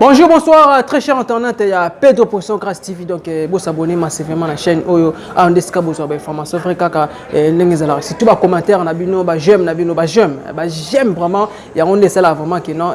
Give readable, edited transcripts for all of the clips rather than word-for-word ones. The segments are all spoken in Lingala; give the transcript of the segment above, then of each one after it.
Bonjour, bonsoir, très cher internaute, il y a Pedro Poisson Grâce TV, donc vous s'abonner massivement à la chaîne Oyo, à Ndeska Bozo, ba information vrai kaka ndenge ezalaka. Surtout ba commentaire na bino, ba j'aime na bino, ba j'aime vraiment, il y a on est là vraiment qui non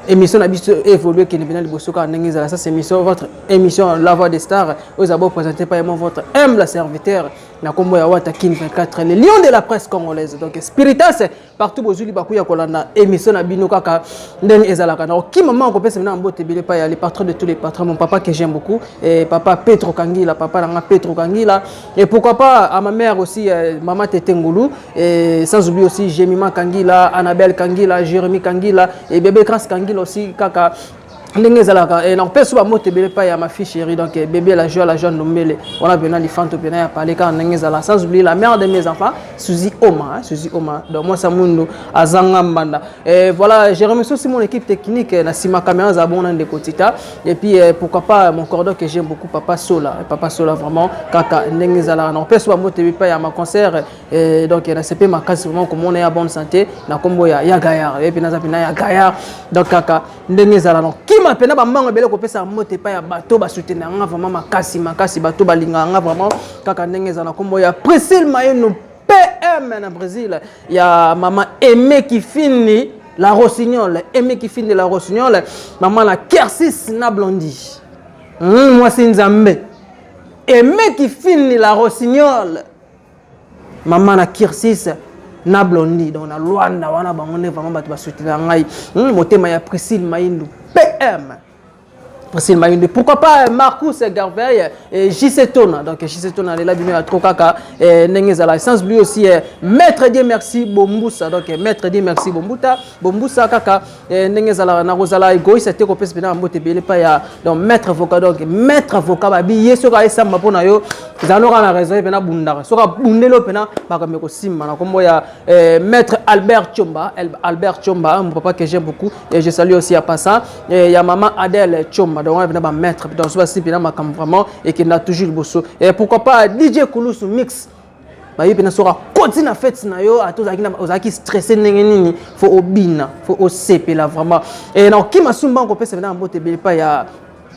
émission na biso évoluer qui ne liboso kaka ndenge ezala. Ça c'est émission, votre émission La Voix des Stars, oyo d'abord présenté par moi, votre humble serviteur, na kombo ya Wata Kin 24, le lion de la presse congolaise. Donc Spiritas partout bozuli bakuya kolanda émission na bino kaka ndenge ezalaka. Na okima mama kopesa na mbote ebele pa ya les patrons de tous les patrons, mon papa que j'aime beaucoup, et papa Petro Kangila, papa nanga Petro Kangila, et pourquoi pas à ma mère aussi, maman Tete Ngulu, et sans oublier aussi Jemima Kangila, Annabelle Kangila, Jérémy Kangila et bébé Grâce Kangila aussi kaka ndenge ezalaka. E nakopesa bambote ebele epai ya ma fille chérie, donc bébé la joie, la joie Ndombele wana mpena lifanto mpena ya pale kaka ndenge ezala. Sans oublier la mère de mes enfants, Suzy Oma, hein, Suzy Oma, donc mwasi mundu azanga mbanda. Et voilà, je remercie aussi mon équipe technique na nsima caméra za bona ndeko Tita, et puis pourquoi pas mon cordon que j'aime beaucoup, papa Sola, papa Sola vraiment kaka ndenge ezalaka. Nakopesa bambote epai ya ma concert, et donc na sepe makasi vraiment komona ya bonne santé na kombo ya Gaillard, et puis naza mpena ya Gaillard, donc kaka ndenge ezala. Donc kima mpena bambango ebele kopesa mbote epai ya bato basoutenir nga vraiment makasi makasi, bato balingaka nga vraiment kaka ndenge ezala, na kombo ya Priscille Mayeno PM na Brésil, ya mama Aimé Kifini la Rossignol, Aimé Kifini la Rossignol, mama na Kersis na Blondi, mwasi Nzambe, Aimé Kifini la Rossignol, mama na Kirsis na Blondi, donc na Lwanda wana bango nde vraiment bato basoutenir ngai, motema ya Priscille Maindu PM, Priscille Mayunde. Pourquoi pas Marcus Garvey et JC Tona. Donc JC Tona lela bino ya trop kaka ndenge ezala. Sans oublier aussi Maître Dieu merci Bombusa. Donc Maître Dieu merci Bombuta, Bombusa kaka ndenge ezala na kozala égoïste te kopesa pena mbote ebele pa ya donc maître avocat, donc maître avocat babi ye soki ayesamba mpona yo ezala noka na raison ye pena bundaka soki abundeli oyo pena makambo ekosimba na kombo ya maître Albert Chomba, Albert Chomba, mon papa que j'aime beaucoup, et je salue aussi à passant ya maman Adèle Chomba. Donc wana pena bamaître, donc so basi pena makambo vraiment ekenda toujours liboso. Et pourquoi pas DJ Kulusu Mix, bayebi mpena soki akoti na fete na yo, ata ozalaki stressé ndenge nini, faut obina, faut osepela vraiment. E na okima sumba kopesa mpena mbote ebele epai ya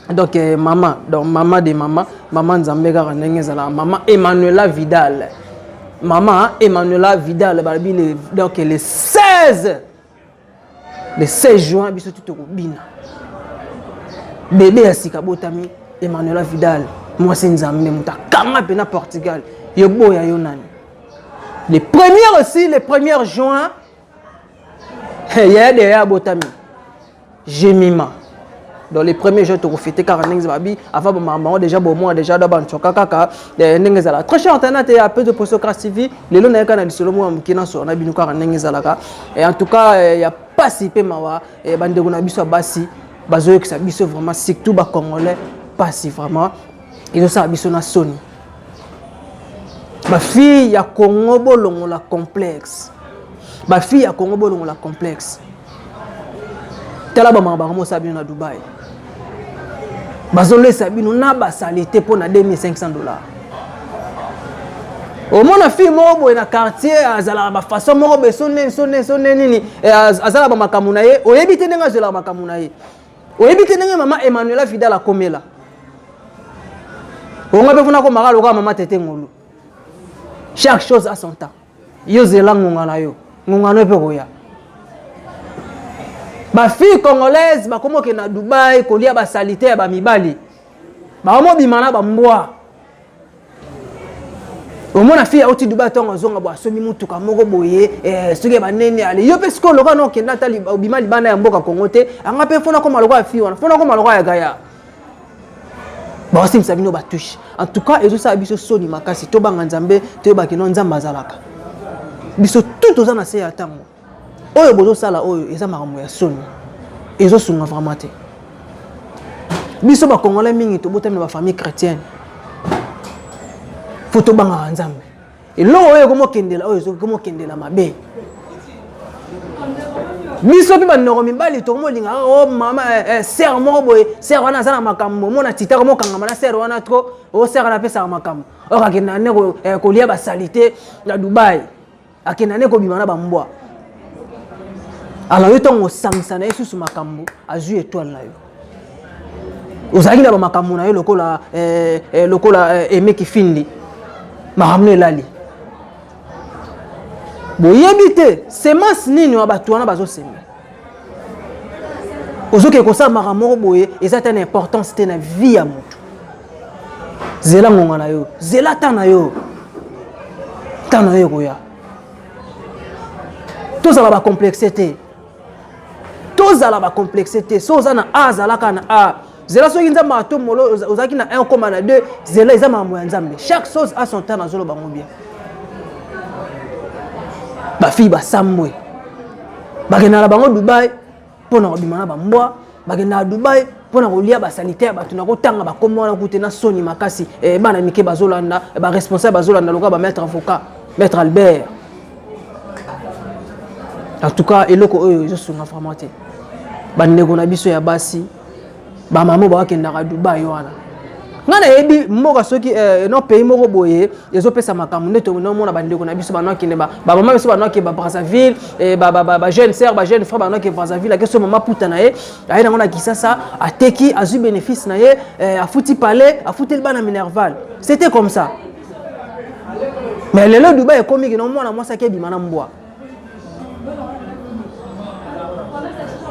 donc mama, donc mama de mama, mama Nzambe kaka ndenge ezalaka, mama Emmanuela Vidal, mama Emmanuela Vidal balobi donc le 16, le 16 juin biso tu tokobina, bébé ya sika botami, Emmanuela Vidal, mwasi Nzambe, moto akanga mpena Portugal, yo boya yo nani. Le premier aussi, le 1er juin, yaya deya abotami, Jemima. Donc les premiers jours tokofete kaka ndenge babi avant bamakambo déjà bomona déjà do bancoka kaka ndenge ezalaka. Très cher internaute ya peu de Postocrace TV, lelo nayeka na lisolo moko ya moke na solo na bino kaka ndenge ezalaka. En tout cas ya pasi mpe mawa, bandeko na biso ya basi bazoyokisa biso vraiment, surtout bacongolais, pasi vraiment ezosala biso na soni. Bafille ya Congo, bolongola complexe. Bafille ya Congo, bolongola complexe. Tala bamaka bango mosala bino na Dubai, bazolesa bino na basaleté mpo na 2500 $. Omona fille moko boye na quartier azalaka bafaçon moko boye, so nde so nde so nde nini, azalaka bamakambo na ye, oyebi te ndenge azwelaka makambo na ye, oyebi te ndenge mama Emmanuela Vidal akomela onga mpe funa komaka lokola mama Tete Ngolu. Chaque chose a son temps. Yo zela ngonga na yo, ngonga na yo mpe koya. Bafille congolaise bakomi okende na Dubai kolia basaleté ya bamibali, bakomobima na bambwa. Omona fille auti Dubai, ntongo azonga bo asombi mutuka moko boye, soki ya banene. Ale yo mpe sikoyo lokola na okenda ata obima libanda ya mboka Kongo te, anga mpe fona koma lokola fille wana, fona koma lokola ya gaya, bakosimisa bino batouche. En tout cas ezosala biso soni makasi. Tobanga Nzambe, toyebaki no Nzambe azalaka. Biso tu toza na se ya ntango oyo bozosala oyo eza makambo ya soni, ezosunga vraiment te. Biso bacongolais mingi tobotami na bafamille chrétienne, faut tobangaka Nzambe. Eloko oyo ekomokendela, oyo ekomokendela mabe. Biso mpe bandeko mibali tokomolinga o mama sœur moko boye, sœur wana aza na makambo, omona tita komokangama na sœur wana trop, o sœur wana apesaka makambo oyo akenda nde kolia basaleté na Dubai, akenda nde kobima na bambwa. Alors yo ntongo osangisa na ye susu makambo, azwi étoile na yo. Ozalaki na bamakambo na yo lokola eh, eh, lokola eh, Aimé Kifindi, makambo na elali. Boyebi te semence nini wa bato wana bazoseme. Ozokende kosala makambo moko boye eza te na importance te na vie ya motu. Zela ngonga na yo, zela temps na yo, temps na yo ekoya. Tozala bacomplexe te, tozala bacomplexe te. So oza na A, azalaka na A. Zela soki Nzambe atomolo, ozalaki na 1 okoma na 2, zela, eza makambo ya Nzambe. Chaque chose a son temps, nazoloba yango bien. Bafille basambwe bakendaka na bango Dubai mpo na kobima na bambwa, bakendaka Dubai mpo na kolia basalite ya bato. Nakotanga bakombo wana kute na soni makasi. Bana mike bazolanda, baresponsable bazolanda, lokola bamaître avocat, maître Albert. En tout cas, eloko oyo ezosunga vraiment te bandeko na biso ya basi, bamama bakendaka Dubai wana. Ngai nayebi mboka soki no pays moko boye ezopesa makambo nde tonomona bandeko na biso banokende, bamama biso banoke ba Brazzaville, bajeune sœur, bajeune frère banoke Brazzaville. Ake so mama puta na ye, aye nango na Kisasa, ateki, azwi bénéfice na ye, afuti palais, afuteli bana minerval. C'était comme ça. Mais lelo Dubai ekomi kino mwana mwasi ake ebima na mbwa,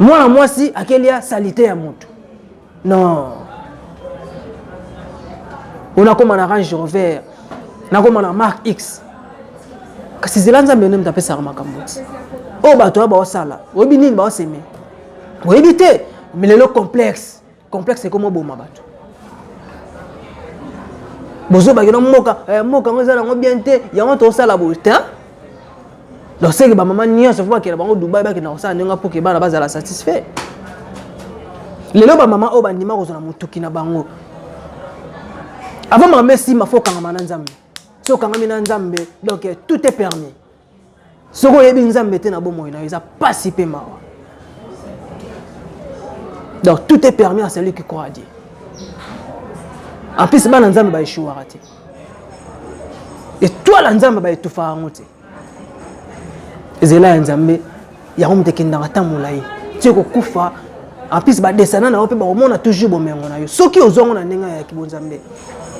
mwana mwasi akelia salite ya motu. Non, onakoma na Range Rover, nakoma na Mark X. Kasi zela, Nzambe nde moto apesaka makambo ti oyo bato oyo baosala. Oyebi nini baoseme? Oyebi te. Mais lelo complexe, complexe ekoma oboma bato. Bozobaki na mboka, mboka yango eza nango bien te, yango tosala boye te. Donc seke bamama nyonso fo bakenda bango Dubai, bakenda kosala ndenge mpo ke bana bazala satisfait. Lelo bamama oyo bandima kozwa na motuki na bango avant makambo esima, fo okangama na Nzambe. So okangami na Nzambe, donc tout est permis. Soki oyebi Nzambe te na bomoi na yo, eza pasi mpe mawa. Donc tout est permis à celui qui croit à Dieu. En plus, bana Nzambe baeshuwaka te, étoile ya Nzambe baetufaka yango te. Ezela ya Nzambe yango moto ekendaka ta molai ti ekokufa. En plus, badescendant na yo mpe bakomona toujours bomengo na yo soki ozwango na ndenge ya kibonzambe.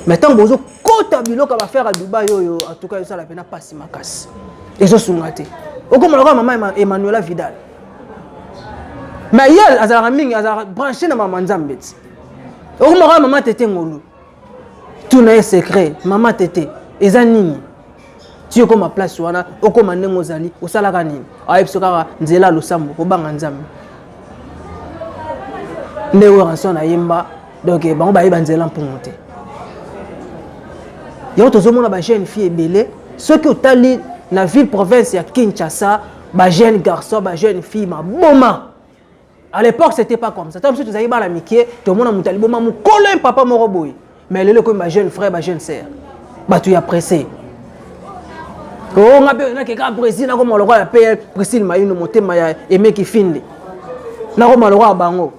Mais ntango bozokota biloko ya baaffaire ya Dubai oyo, en tout cas ezosala mpena mpasi makasi, ezosunga te. Okomona kaka mama Emmanuela Vidal, mais ye azalaka mingi, azalaka branché na mama Nzambe ti. Okoma kaka mama Tete Ngolu, tuna ye secret mama Tete eza nini ti okoma place wana, okoma ndenge ozali, osalaka nini? Ayebi biso kaka nzela ya losambo, kobanga Nzambe nde oyo ranson ayemba. Donc bango bayeba nzela mpungu te. Yango tozomona bajeune fille ebele. Soki otali na ville province ya Kinshasa, bajeune garçon, bajeune fille maboma. À l'époque, c'était pas comme ça. Ntango biso tozalaki bana mike, tomona moto aliboma mokolo, papa moko boye. Mais lelo ekomi bajeune frère, bajeune sœur, bato ya pressé. O nga mpe nakeka Brésil, nakoma lokola ya pe Priscille Mayino, motema ya Emeki Finde, nakoma lokola bango.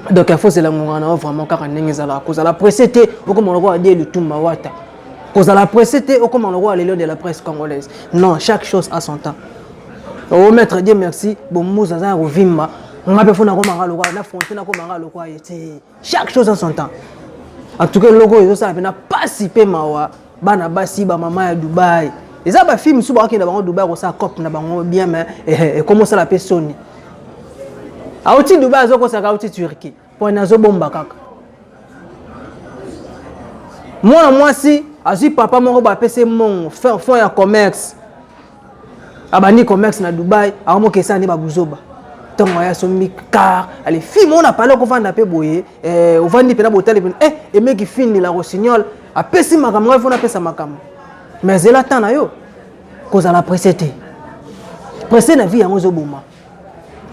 Donc il faut zela ngonga na yo vraiment kaka ndenge ezalaka. Kozala pressé te okoma lokola Die Lutumba Wata, kozala pressé te okoma lokola lelo de la presse congolaise. Non, chaque chose a son temps. O maître Dieu merci, bombuza aza ya kovimba, nga mpe fo nakomaka lokola na frontière, nakomaka lokola ye te. Chaque chose a son temps. En tout cas, eloko oyo ezosala mpena pasi mpe mawa, bana basi, bamama ya Dubai, eza bafille mosusu bakokenda bango Dubai kosala cope na bango bien, mais ekomosala mpe soni. Auti Dubai, azokosaka auti Turquie mpona azobomba kaka. Mwana mwasi azwi papa moko, bapesi mongo, fond ya commerce, abandi commerce na Dubai, akomokesa nde babuzoba. Ntongo aya, asombi car ale fille moko na pale, okovanda mpe boye, ovandi mpena, botali mpena emeki fini la rossignol, apesi makambo. Ngai fo napesa makambo, mais zela temps na yo. Kozala pressé te. Pressé na vie yango ezoboma,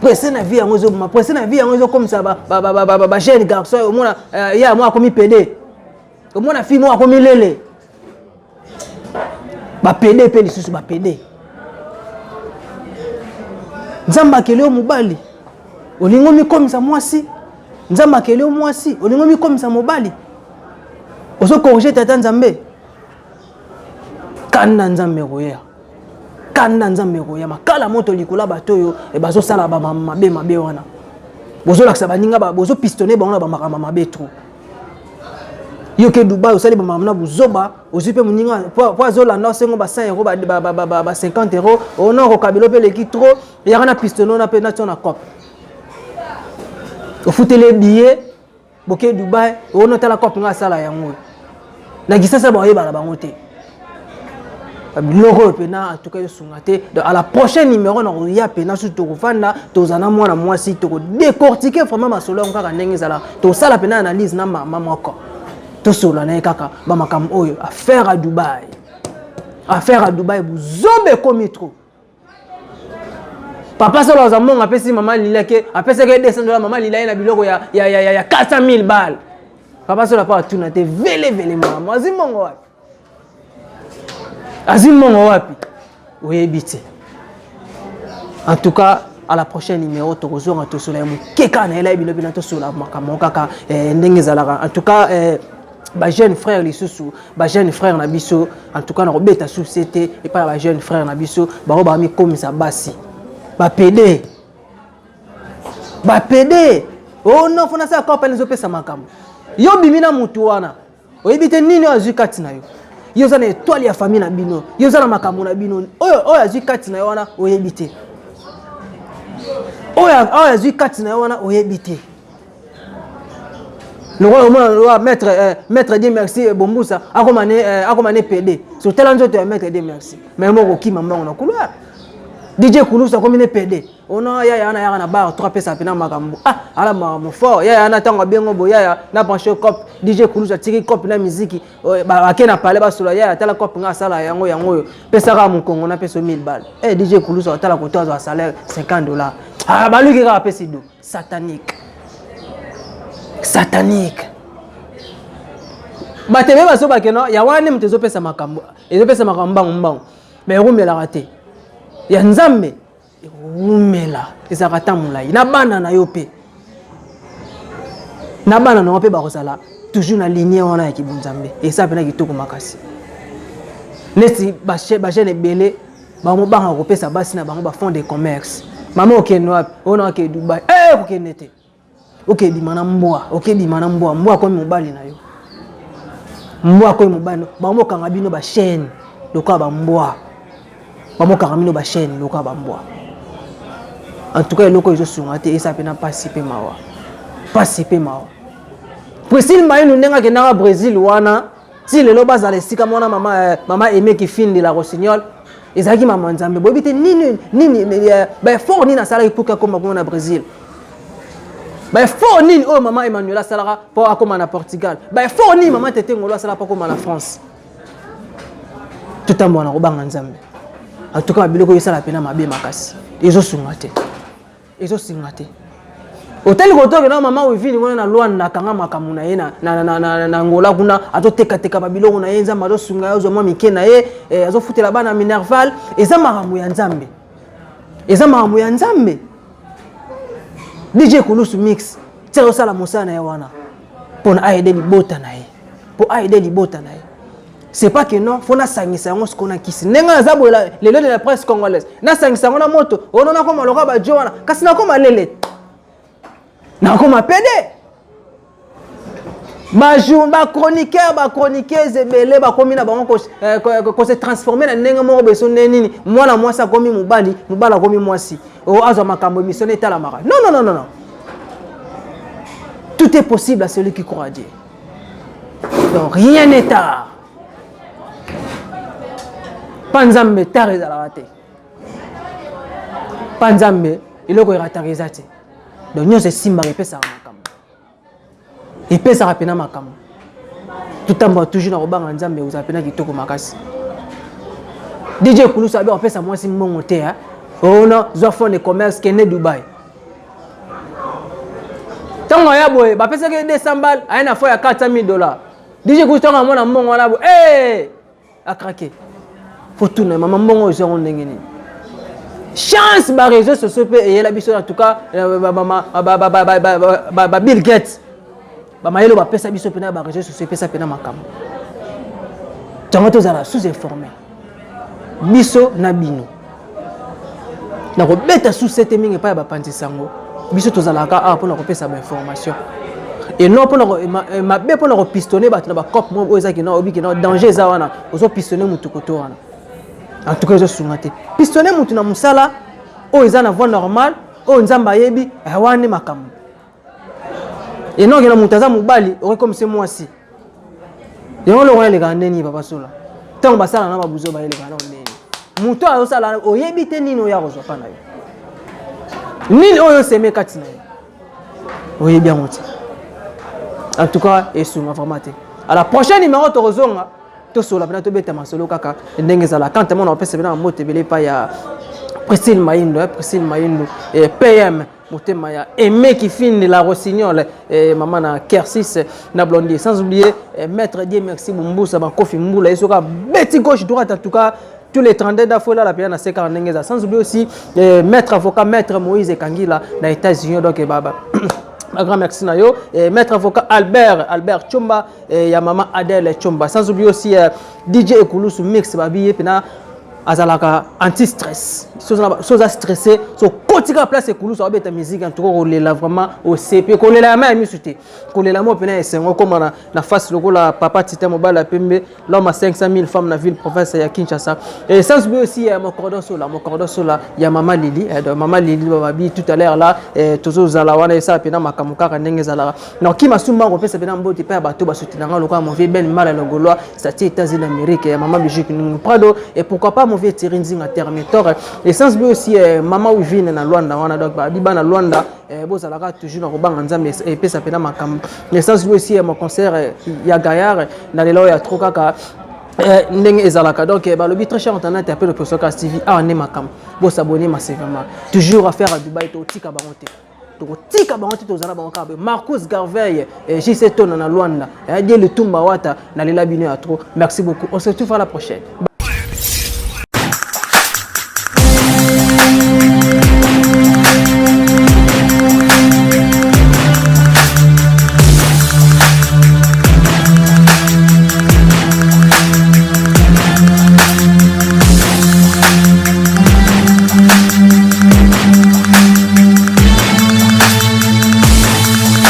pressé na vie yango ezoboma, pressé na vie yango ezokomisa bajeune garçon. Omona ye moko akomi pédé, omona fille moko akomi lele, bapédé mpe lisusu bapédé. Nzambe akeli yo mobali, olingi omikomisa mwasi. Nzambe akeli yo mwasi, olingi omikomisa mobali. Ozocorriger tata Nzambe. Kanda Nzambe ekoya, kanda Nzambe ekoya makala moto likolo ya bato oyo bazosala bamabe mabe wana. Bozolakisa baninga, bozopistonne bango na bamakambo mabe trop. Yo ke Dubai, osali bamakambo na buzoba, ozwi mpe moninga po azolanda, osengo ba 100 euro, ba 50 euro, ona okokabela mpe eleki trop, yaka na pistonne ona mpe natio na cope. Ofuteli billet, boke Dubai, ona otala cope nga asala yango na Kisasa, baoyebana bango te. Biloko oyo mpena, en tout cas ezosunga te. Donc à la prochaine numéro na koya mpena susu, tokovanda, tozala na mwana mwasi, tokodécortiquer vraiment masolo yango kaka ndenge ezala. Tosala mpena analyse na mama moko, tosolola na ye kaka bamakambo oyo. Affaire à Dubai, affaire à Dubai, buzoba ekomi trop. Papa solo aza mbongo, apesi mama Lila, ke apesaki ye 200 dollar. Mama Lila ye na biloko ya 400 000 balles. Papa solo apa atuna te vele vele, mama azwi mbongo wapi? Azwi mbongo wapi? Oyebi te. En tout cas, à la prochaine numéro, tokozonga, tosola ya moke kaka na yela bino mpena, tosola makambo kaka ndenge ezalaka. En tout cas, bajeune frère lisusu, bajeune frère na biso, en tout cas na kobeta susi te epai ya bajeune frère na biso, bango bamikomisa basi, bapédé, bapédé. Oh non, faut nasala kopene, ezopesa makambo. Yo bimi na mutu wana, oyebi te nini oyo azwi kati na yo. Yo oza na étoile ya famille na bino, yo oza na makambo na bino. Oyo azwi kati na yo wana, oyebi te. Oyo azwi kati na yo wana, oyebi te. Lokola omona lokola maître Dieu merci Bombusa akoma ne pédé. So tala nzoto ya maître Dieu merci, mais moko okima mbango na couloir. DJ Kulusu akomi ne pédé. Ona yaya wana yaka na bar 3, pesa mpena makambo. Ah, ala makambo fort. Yaya wana ntango abengo boye, yaya na branche cop, DJ Kulusu atiki cop na miziki, bake na pale, basola. Yaya, tala cop nga asala yango, yango oyo pesaka mokongo, napesa 1000 balles. Eh, DJ Kulusu atala koto, azwa salaire 50 dollars. Ah, baluki kaka, apesi do satanique, satanique. Bato ebe bazobake no ya wana nde moto ezopesa makambo, ezopesa makambo mbangu mbangu, mais erumelaka te. Ya Nzambe ekomela, ezalaka ta molai na bana na yo mpe na bana na yo mpe bakozala toujours na ligne wana ya kibunzambe. Eza mpena kitoko makasi. Neti bajeune ebele bamobanga kopesa basi na bango bafond de commerce. Mama, okende wapi? Oyo na okende Dubai. Eh, kokende te, okebima na mbwa, okebima na mbwa. Mbwa akomi mobali na yo, mbwa akomi mobali. Bamokanga bino bachaîne lokola bambwa, bamokanga bino bachaîne lokola bambwa. En tout cas, eloko ezosunga te, eza mpena mpasi mpe mawa, mpasi mpe mawa. Priscille Mayinu, ndenge akendaka Brésil wana, ti lelo bazala esika mwana mama Aimé Kifindi la Rossignol, ezalaki mama Nzambe. Boyebi te nini nini baeffort nini asalaki pour akoma kuna na Brésil, baeffort nini oyo mama Emmanuel asalaka mpo akóma na Portugal, baeffort nini mama Tete Ngolo asalaka mpo akóma na France. Totambola na kobanga Nzambe. En tout cas, biloko oyo esala mpena mabe makasi, ezosunga te, ezosinga te. Otali kotoke na mama Wivini wana na Lwanda, akanga makambo na ye na Ngola kuna, azotekateka babiloko na ye. Nzambe azosunga ye, azwa mwa mike na ye, azofutela bana minerval. Eza makambo ya Nzambe, eza makambo ya Nzambe. DJ Kulusu Mix ti azosala mosala na ye wana mpona aide libota na ye, mpo aide libota na ye. C'est pas que non, faut nasangisa yango sikoyo na kisi. Ndenge naza boye lelo de la presse congolaise, nasangisa yango na moto ono, nakoma lokola bajo wana, kasi nakoma lele, nakoma pédé. Bajour bachroniqueur, bachroniqueuse ebele bakomi na bango kose transformer na ndenge moko boye. So nde nini? Mwana mwasi akomi mobali, mobali akomi mwasi, azwa makambo, émission etalamaka. Non, non, non, non, non, tout est possible à celui qui croit à Dieu. Donc rien n'est tard. Mpa Nzambe tard ezalaka te, mpa Nzambe eloko erataka eza te. Donc nyonso esimbaka, epesaka makambo, epesaka mpena makambo. Totambola toujours na kobanga Nzambe, kozala mpena kitoko makasi. DJ Kulusu abe apesa mwasi mbongo te. Ona zwa fond de commerce, kende Dubai. Ntango aya boye, bapesaki 200 balles, aye na fond ya 400 000 dollars. DJ Kulusu, ntango amona mbongo wana boye, hey! Akrake. Faut tuna mama, mbongo oyo ezwango ndenge nini? Chance baréseau sociaux mpe eyela biso. En tout cas, ba Bill Gates, bamayele bapesa biso mpena, baréseau sociaux epesa mpena makambo. Ntango tozala sous informé, biso na bino, nakobeta sous sete mingi epai ya bapanzi sango. Biso tozalaka awa mpona kopesa bainformation et non mpona mabe, mpona kopistonner bato na bacope moko oyo ezaki na obiki na danger eza wana. Ozopistonner motu koto wana, en tout cas ezosunga te. Pistonner motu na mosala oyo eza na voie normale, oyo Nzambe ayebi wana nde makambo. Enoki na moto aza mobali, okoki mwasi yango loko elekaka ndeni. Papa Sola, ntango basala na babuzo bayeleka na ndeni, moto azosala oyebi te nini oyo akozwa mpa na yo, nini oyo oseme kati na yo, oyebi yango te. En tout cas esunga vraiment te. À la prochaine numéro, tokozonga, tosola mpena, tobeta masolo kaka ndenge ezala. Kante mona opesa mpena mbote ebele epai ya Priscille Maindo, Priscille Maindo, PM motema ya Aimé Kifindi la Rossignol, mama na Kersis na Blondie, sans oublier maître Dieu merci Bumbusa Bakofi Mbula esoka beti gauche droite. En tout cas tous les 32 dafola la pena na seka ndenge eza. Sans oublier aussi maître avocat, maître Moïse Kangila na États-Unis. Donc baba, un grand merci na yo et maître avocat Albert Chomba et ya maman Adèle Chomba. Sans oublier aussi DJ Ekulusu Mix babi pena azalaka anti stress. So oza stressé, so kotika place Ekulusu abeta musique, en tout cas kolela vraiment osepe, kolela ya mai ya misu te, kolela mo pena esengo okóma na face lokola papa Tita, mobali ya pembe, l'homme à 500 000 femmes na ville province ya Kinshasa. Et sans oublier aussi mon cordon sola, mon cordon sola ya mama Lili, donc mama Lili babi tout à l'heure là, tozozala wana, esala pena makambo kaka ndenge ezalaka. Donc kima sumba kopesa pena mbote mpe ya bato basutenanga lokola mon vieux Ben Mala Logolois sati États-Unis d'Amérique, ya mama Bijou Kinungu Prado, et pourquoi pas mon vieux Thierry Nzinga Terminator, et sans oublier aussi mama Wivine na Luanda wana. Donc babi bana Luanda, bozalaka toujours na kobanga Nzambe, epesa pena makambo. Et sans oublier aussi mon concert ya Gaillard na lelo oyo ya trop kaka ndenge ezalaka. Donc balobi, très cher internet ya pe Posoka TV, awa nde makambo. Bosabonner massivement. Toujours affaire à Dubai, totika bango te, tokotika bango te, tozala bango kaka. Marcus Garvey, JC Tona na Luanda, Die Lutumba Wata, nalela bino ya trop. Merci beaucoup, on se retrouve à la prochaine. Bye.